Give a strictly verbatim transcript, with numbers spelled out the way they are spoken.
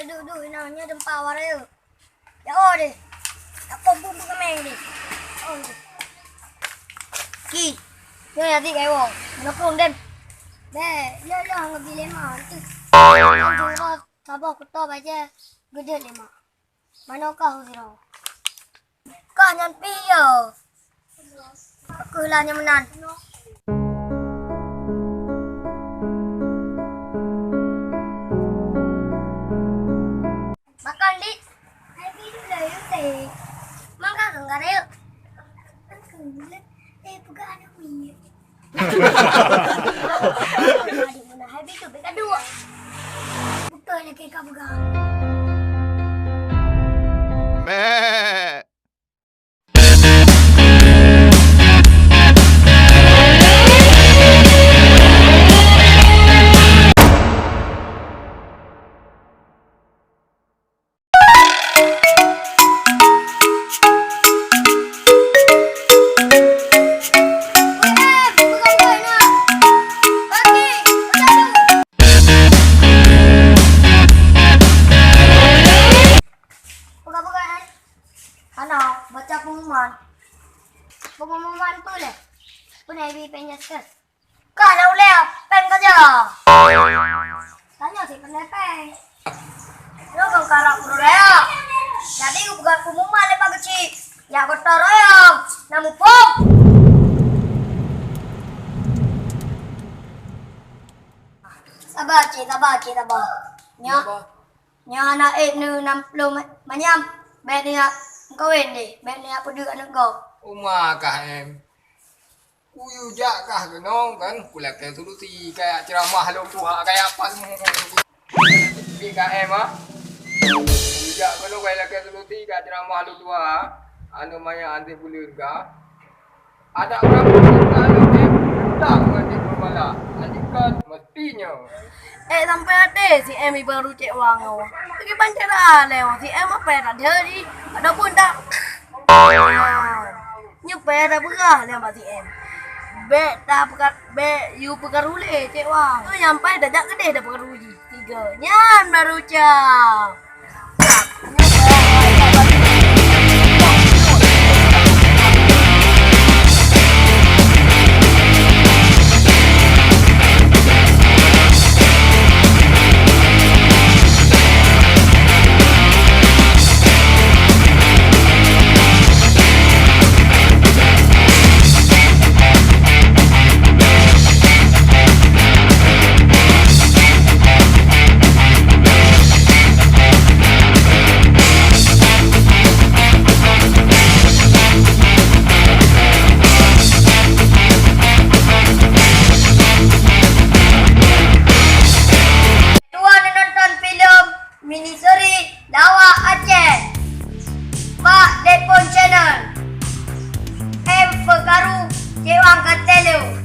Duh, duh, inoe nyoe teumpat awak rayeuk. Ya oh deh. Aku bumbu kemeng deh. Oh deh. Ki. Nyoe ya dik ewo. Menukung dem. Deh, ya ya ngebi lima tu. Yang jurus saboh kuto baca gede lima. Mana kau siro? Kah nyan pih yo. Aku lah nyan meunan. Makan dik. Hai pi dulu yuk teh. Makan kan kare yuk. Eh peugah anak minyak. Adik muna hai pi tu beka dua. Betul lagi kau peugah. Meh. Hana, baca pengumuman. Pengumuman peue lé? Peue na ibi péng jaskeun? Ka na ulée péng saja. Tanyoe sit peundapat. Lo kong karap ureuëng raya. Jadi geupeugah pengumuman lé Pak Geuchik. Ya gotong royong. Na muphom. Saba cit, saba cit, saba. Nyoe. Nyoe hana ék neu nam ploh ma-, manyam, bék neu jak meukawen deh, bék neu jak peudeuek aneuk gob. Uma kah em. Kuyue jak kah keunoe kan, kulakée solusi, kajak ceuramah lôn tuha, kajak apa semua. Bik kah em ah. Kuyue jak keunoe, kajak lakée solusi, kajak ceuramah lôn tuha. Aneuk manyak anté buleuen kah. Adak urang peurintah lagée budak ngon teknologi. Andaikan meusti nyoe. Eh, sampai até si M ibaru cek wang awak. Lagi bancara lé wang si M apa yang tak jadi. Adapun tak. Nyepe ada berah lé bak si M. Bek tak pekat, bek you pekat ulé cek wang. Tu nyampai dah jak gedeh dah pekat uji. Tiga. Nyan baru cam. Tuan nonton filem Mini Seri Lawak Aceh bak Depon Channel. M Pekaru Cewang Katelo.